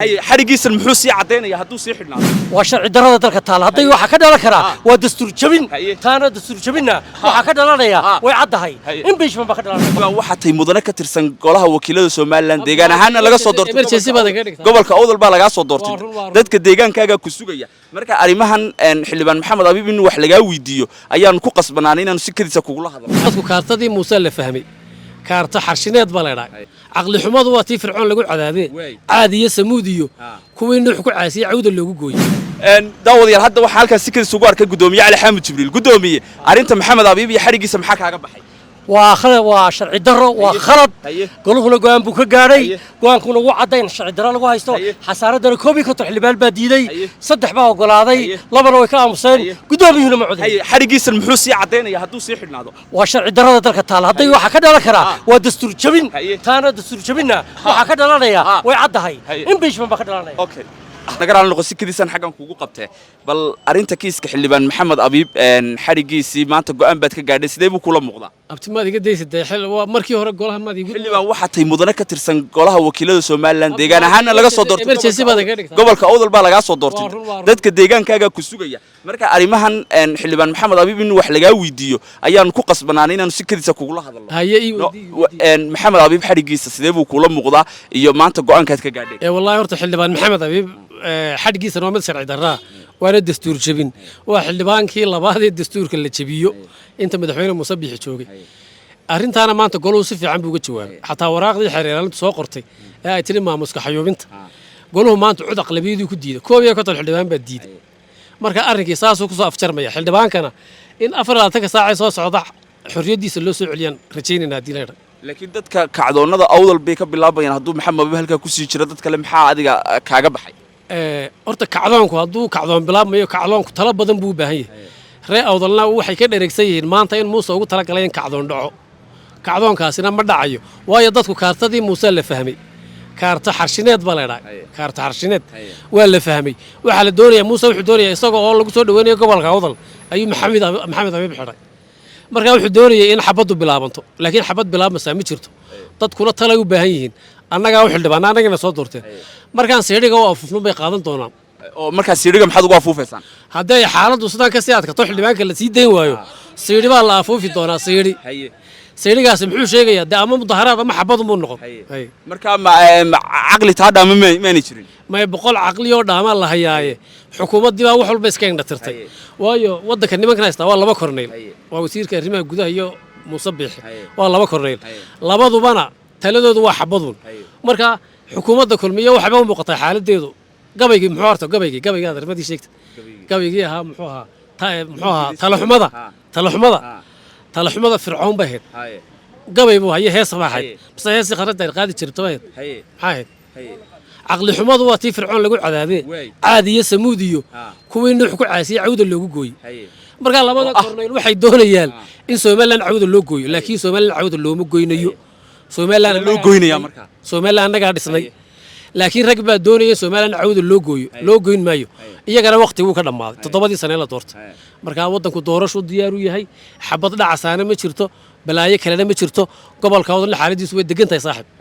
Xadhigiisan muxuu sii caddaynaya hadduu sii xidhnaado? Waa sharci darrada dalka taala. Hadday waxaa ka dhalan karaa waa dastuur jabin. Taana dastuur jabinna waxaa ka dhalanaya way caddahay, impeachment baa ka dhalanaya. Waxaa tay mudane ka tirsan golaha wakiilada Somaliland, deegaan ahaana laga soo doortay Emergency baad ka dhigtaa. Gobolka Awdal baa lagaa soo doortay. Waa run, waa run. Dadka deegaankaagaa ku sugaya. Marka arrimahan xildhibaan Maxamed Abiib in wax lagaa weydiiyo ayaanu ku qasbanaanay inaanu si kadiisa kugula hadalno. Dadku kaartadii Muuse la fahmay, kaarta xarshineed baa la idhaa. Caqli xumadu waa tii Fircoon lagu cadaabee, Caad iyo Samuud iyo kuwii Nuux ku caasiyey cawda loogu gooyey. Daawadayaal, hadda waxaa halkaas si kadis ugu arkay guddoomiye Cali Xaamud Jibriil. Guddoomiye, arrinta Maxamed Abiib iyo xadhigiisa maxaa kaaga baxay? Waa khalad, waa sharci darro, waa khalad. Goluhuna go'aan buu ka gaadhay. Go'aankuna wuu cadday in sharci darro lagu haysto. Xasaaradana 51 xildhibaan baa diiday, 3 baa ogolaaday, 2na way ka aamuseen, guddoomiyuhuna ma coday. Xadhigiisan muxuu sii caddaynaya hadduu sii xidhnaado? Waa sharci darrada dalka taala. Hadday waxaa ka dhalan karaa waa dastuur jabin. Taana dastuur jabinna waxaa ka dhalanaya way caddahay, impeachment baa ka dhalanaya. Okay, naga raali noqo, si kadiisaan xaggan kugu qabtee. Bal arrinta kiiska xildhibaan Maxamed Abiib, xadhigiisii maanta go'aan baad ka gaadhay, sidee buu kula muuqdaa? Abti, maad iga daysa dee xil waa markii hore golaha maad igu Xildhibaan, waxaa tay mudane ka tirsan golaha wakiilada Somaliland, deegaan ahaana laga soo doortay Emergency baad ka dhigtaa. Gobolka Awdal baa lagaa soo doortay. Waa run, waa run. Dadka deegaankaagaa ku sugaya. Marka arrimahan xildhibaan Maxamed Abiib in wax lagaa weydiiyo ayaanu ku qasbanaanay inaanu si kadiisa kugula hadalno. Haye, ii weydii, ii weydii. Maxamed Abiib xadhigiisa sidee buu kula muuqdaa iyo maanta go'aankaad ka gaadhay? Ee wallaahi, horta xildhibaan Maxamed Abiib xadhgiisana waa mid sharci darraa, waana dastuur jebin. Waa xildhibaankii labaad ee dastuurka la jebiyo inta madaxweyne Muuse Biixi joogay. Arrintaana maanta goluhu si fiican buu uga jawaabay. Xataa waraaqdii xeer ilaalintu soo qortay ee ay tiri maamuska xayuubinta, goluhu maanta cod aqlabiyadii ku diiday. 51 xildhibaan baa diiday. Marka arrinkii saasuu kusoo afjarmaya. Xildhibaankana in 24-ka saacee soo socda xorriyaddiisa loo soo celiyaan rajaynayna haddii la idha. Laakiin dadka kacdoonnada Awdal bay ka bilaabayaan hadduu Maxamed Abiib halkaa kusii jiro. Dad kale maxaa adiga kaaga baxay? Horta kacdoonku hadduu kacdoon bilaabmayo, kacdoonku talo badan buu u baahan yahay. Ree Awdalna waxay ka dhereegsan yihiin maanta in Muuse ugu talagalay in kacdoon dhaco. Kacdoonkaasina ma dhacayo, waayo dadku kaartadii Muuse la fahmay, kaarta xarshineed baa la idhaa. Kaarta xarshineed waa la fahmay. Waxaa la doonayaa, Muuse wuxuu doonayaa, isagoo oo lagu soo dhaweynayo gobolka Awdal ayuu Maxamed Abiib xidhay. Markaa wuxuu doonayay in xabaddu bilaabanto, laakiin xabad bilaabmaysaa ma jirto. Dadkuna talay u baahan yihiin. Annagaa u xildhibaana, annagana soo doorteen. Markaan siidhiga u afuufno bay qaadan doonaan. Oo markaa siidhiga maxaad ugu afuufaysaan? Hadday xaaladdu sidaan kasii adkato, xildhibaanka la sii dayn waayo, siidhi baa la afuufi doonaa. Siidhi, siidhigaasi muxuu sheegayaa dee? Ama mudaharaad ama xabad unbuu noqon. Markaa ma caqli taa dhaama maanay jirin? May, 100 caqli oo dhaamaa la hayaaye, xukuumaddii baa wax walba iska indhatirtay. Waayo waddanka nimankan haystaa waa laba korneyl, waa wasiirka arrimaha gudaha iyo Muuse Biixi. Waa laba korneyl, labadubana taladoodu waa xabadun. Marka xukuumadda Kulmiye waxayba u muuqataa xaaladeedu gabaygii muxuu horta gabaygii aad arrimadii sheegtay, gabaygii ahaa muxuu ahaa muxuu ahaa? Talaxumada Fircoon bay ahayd. Gabay buu haye, hees baa ahayd mise heesii kharada ay qaadi jirto bay ahayd? Maxaa ahayd? Caqli xumadu waa tii Fircoon lagu cadaabee, Caad iyo Samuud iyo kuwii Nuux ku caasiyey cawda loogu gooyey. Marka labada korneyl waxay doonayaan in Somaliland cawda loo gooyo, laakiin Somaliland cawda looma goynayo. Somaliland loo goynayaa markaa? Somaliland annagaa dhisnay, laakiin rag baa doonaya in Somaliland cawda loo gooyo. Loo goyn maayo. Iyagana waqti wuu ka dhammaaday, 7-dii sane la doortay. Marka waddanku doorashuu diyaar u yahay. Xabad dhacasaana ma jirto, balaayo kalena ma jirto. Gobolka Awdalna xaaladiisu way degan tahay, saaxib.